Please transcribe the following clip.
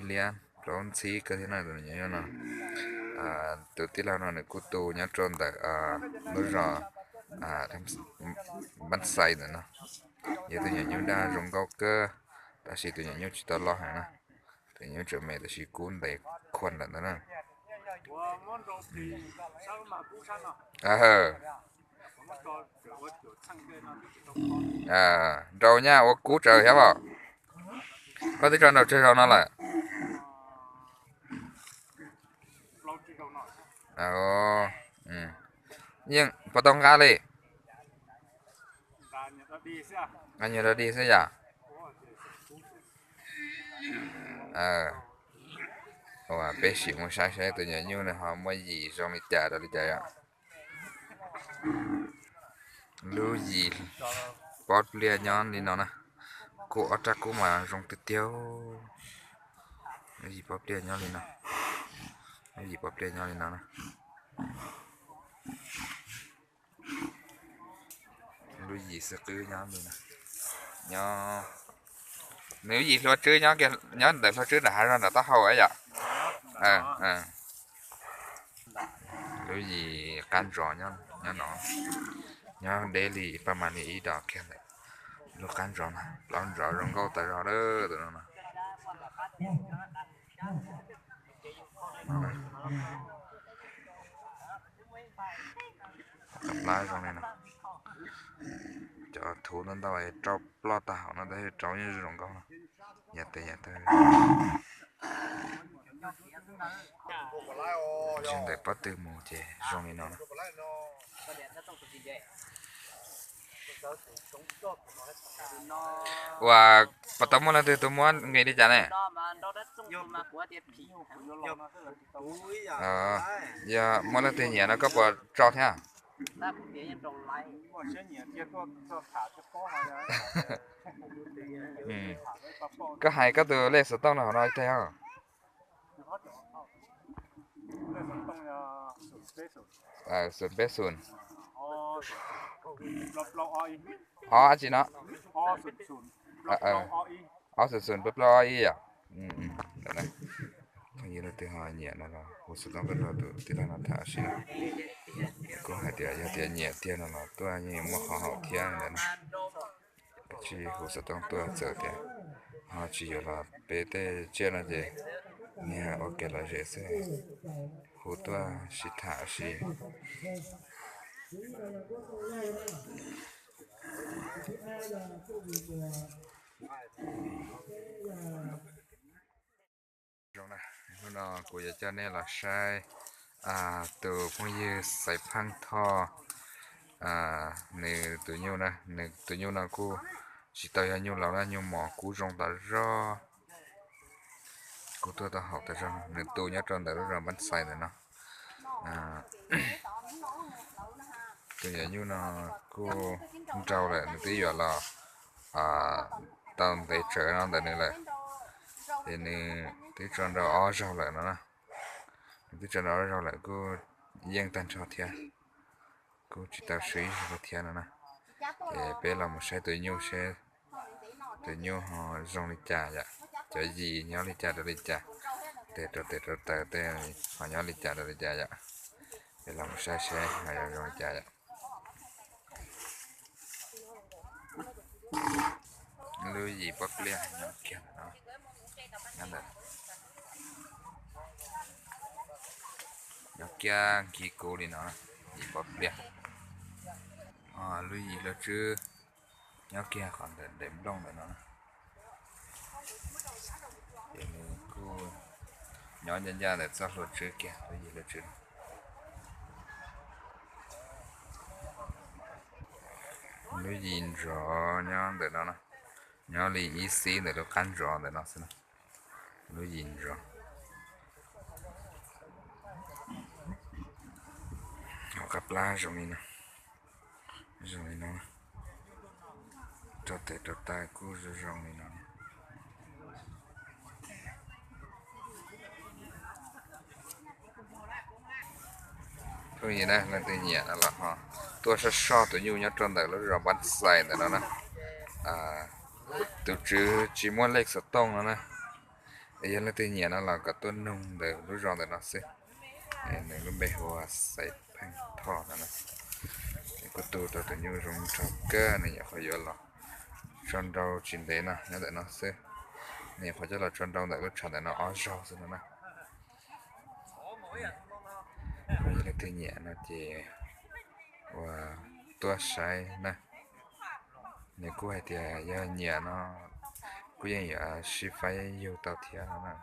Liab plaub ntxhib kawg thiab no tus nyuam nyuj no. Tus tij laug no nws kuj tu nyob rau ntawm lub zos Npab Xais ntawm no. Yog tus nyuam nyuj daj zoo nkauj kawg, tab sis tus nyuam nyuj tsis tau loj heev na. Tus nyuam nyuj tseem me tab sis kub ntev khuav lawm ntawd na. Nraus nyaj ua kub tsawv thiab os. Koj twb tso nraus tsawg zaus no lawm? Yeej puas tau nqa li? Nqa nyuag rau dig xwb yom. Ua peb sim mus saib saib tus nyuam nyuj no ho muaj yim zoo li cas rau li cas yom. Lub yim pob pliaj nyob li no na. Kuj ob rab kub mas zoo tiag tiag. Lub yim pob pliaj nyob li no. Lub yim pob pliaj nyob li no na. Lub yim xwb qwb nyob li no. Nws lub yim hlua tswb nyob ntawm hlua tswb nram hav zoov nram taub hau yom. Lub yim qab ntsos nyob no, nyob deb li paj mas li ib dos kiag ntawm lub qab ntsos no, plaub ntsos zoo nkauj tas zog lawm tus no no. Qab plab zoo li no, cov thuv ntau ntau rau ploj tag hauv no tab sis rau yeej zoo nkauj no. Yam tes yam tawg. Tsis ntawm pob tw mus ces zoo li no na. Ua, puas tau muaj leej twg tuaj muab nqis li cas ne? Yog muaj leej twg nyiam no koj puas tso thiab? Koj hais koj tus lej xov tooj no hauv no ib teg os. Xoom peb xoom, ob dab tsi no? Ob xoom xoom plaub plaub ob ib yom. Phooj ywg leej twg ho nyiam no los hu xov tooj tuaj rau tus tij laug no tham sim na. Kuj hais tias yog tias nyiam tiag no los tuaj yeej muaj qhov haum thiab ntawd na. Tsis hu xov tooj tuaj txawm tias ho tsis yuav los peb tej tsiaj no ces niag ua kev lom zem xwb, hu tuaj sib tham sib. Zoo na, hnub no kuv yuav coj nej los saib tus phooj ywg Xaiv Pheej Thoj, nws tus nyuj na, nws tus nyuj no kuj tsis tau yog nyuj laus na, nyuj mos kub zoo tas zog. Kuj tuaj tau haum tas zog, nws tu nyob rau ntawm lub zos Npab Xais ntawm no. Tus nyuam nyuj no kuj nrau lawm, nws twb yuav los tau ntev tsawv no ntawm nws lawm, ces nws twb tso nrau ob zaug lawm no na. Nws twb tso nrau ob zaug lawm kuj yeej tag nrho thiab, kuj tsis tau swb ib zaug thiab no na. Ces peb los mus saib tus nyuj seb tus nyuj ho zoo li cas yom, cov yim nyob li cas rau li cas, tes rau tes rau taw tej ho nyob li cas rau li cas yom. Peb los mus saib seb ho zoo li cas yom. Lub yim pob pliaj nyob kiag ntawm no, nyob ntawm, nyob kiag nkig kub li no, yim pob pliaj. Lub yim hlua tswb nyob kiag qhov ntawm daim nplooj ntawm no. Ces nws kuj nyob ncaj ncaj ntawm txoj hlua tswb kiag, lub yim hlua tswb. Lub yim nrov nyob ntawm no, nyob li ib xib ntawm lub qab nrov ntawm no xwb na. Lub yim nrov. Hauv qab plab zoo li no, zoo li no, rau tes rau taw kuj zoo zoo li no. Phooj ywg na, leej twg nyiam no los ho tuaj soj soj tus nyuj nyob rau ntawm lub zos Npab Xais ntawm no na. Tus tswv tsis muaj lej xov tooj no na, Yog leej twg nyiam no los kom tuaj nug ntawm lub zos ntawm no xwb. Nws lub npe hu ua Xaiv Pheej Thoj no na. Nws kuj tu rau tus nyuj zoo nraug kawg, nws nyuam qhuav yuav los tso nrau tsis ntev no nyob ntawm no xwb. Nws nyuam qhuav coj los tso nrau ntawm lub tshav ntawm no ob zaug xwb no na. Yog leej twg nyiam no ces ua tuaj saib na. Nws kuj hais tias yog nyiam no kuj yeej yuav sib faib yug tau thiab no na.